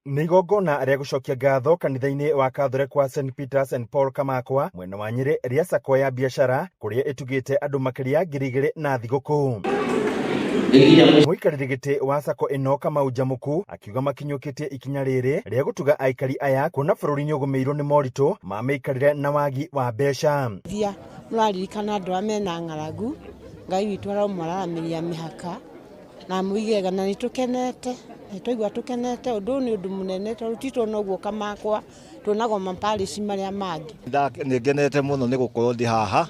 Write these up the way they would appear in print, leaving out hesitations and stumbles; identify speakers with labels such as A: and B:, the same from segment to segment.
A: Nĩ igongona rĩa gũcokia ngatho kanitha-inĩ wa Kathoreki wa St Peters and Paul Kamakwa mwena wa Nyĩrĩ rĩa Sacco ya biacara kũrĩa ĩtugĩte andũ makĩria 2000 na thigũkũ. Mũikarĩri gĩtĩ wa Sacco ĩno Kamau Njamuku akiuga makinyũkĩtie ikinya rĩrĩ rĩa gũtuga aikari aya kuona bũrũri nĩ ũgũmĩirwo nĩ moritũ ma mĩikarĩre na wagi wa mbeca.
B: Thia mũraririkana andũ arĩa mena ng'aragu, Ngai witũ aromwararamĩria mĩhaka na amũige wega, na nĩ tũkenete, nĩ twaigua tũkenete. Ũndũ ũyũ nĩ ũndũ mũnene tondũ ti tuona ũguo Kamakwa, tuonagwo maparishi marĩa mangĩ.
C: Nĩ ngenete mũno nĩ gũkorwo ndĩ haha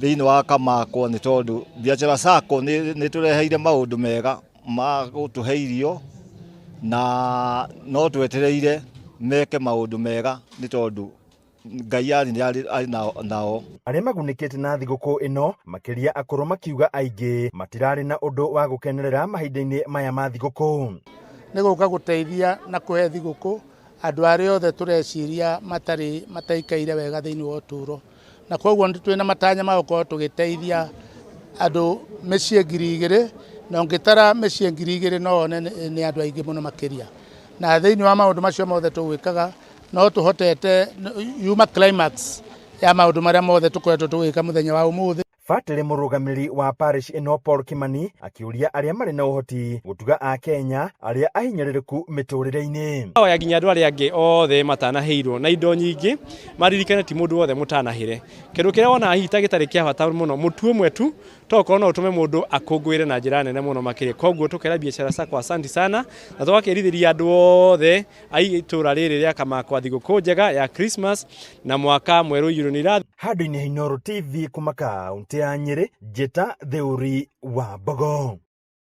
C: thĩinĩ wa Kamakwa nĩ tondũ Biashara Sacco nĩ tũreheire maũndũ mega ma gũtũhe irio na no twetereire meke maũndũ mega nĩ tondũ Ngai arĩ nao.
A: Arĩa magunĩkĩte na thigũkũ ĩno makĩria akũrũ makiuga aingĩ matirarĩ na ũndũ wa gũkenerera mahinda-inĩ maya ma thigũkũ.
D: Nĩ gũka gũteithia na kũhe thigũkũ andũ arĩa othe tũreciria matarĩ mataikaire wega thĩinĩ wa ũtũũro, na koguo twĩna matanya ma gũkorwo tũgĩteithia andũ mĩciĩ 2000, na ũngĩtara mĩciĩ 2000 no wone nĩ andũ aingĩ mũno makĩria. Na thĩinĩ wa maũndũ macio mothe tũgwĩkaga no tũhotete yuma climax ya maũndũ marĩa mothe tũkoretwo tũgĩka mũthenya wa ũmũthĩ.
A: Batĩrĩ mũrũgamĩrĩri wa parish ĩno Paul Kimani akĩũria arĩa marĩ na ũhoti gũtuga Akenya arĩa ahinyĩrĩrĩku mĩtũrĩre-inĩ.
E: Hoya nginya andũ arĩa angĩ othe matanahĩirwo na indo nyingĩ maririkane ti mũndũ wothe mũtanahĩre. Kĩndũ kĩrĩa wona hihi ta gĩtarĩ kĩa bata mũno, mũtu ũmwe tu to korwo no ũtũme mũndũ akũngũĩre na njĩra nene mũno makĩria. Koguo tũkera Biashara Sacco asanti sana na tũgakĩrithĩria andũ othe a itũra rĩrĩ rĩa Kamakwa thigũkũ njega ya Christmas na mwaka mwerũ ũiyũrwo nĩ irathimo.
A: Handũ-inĩ ha Inooro TV kuma kaũntĩ ya Nyĩrĩ, Njĩta Theuri wa Mbogo.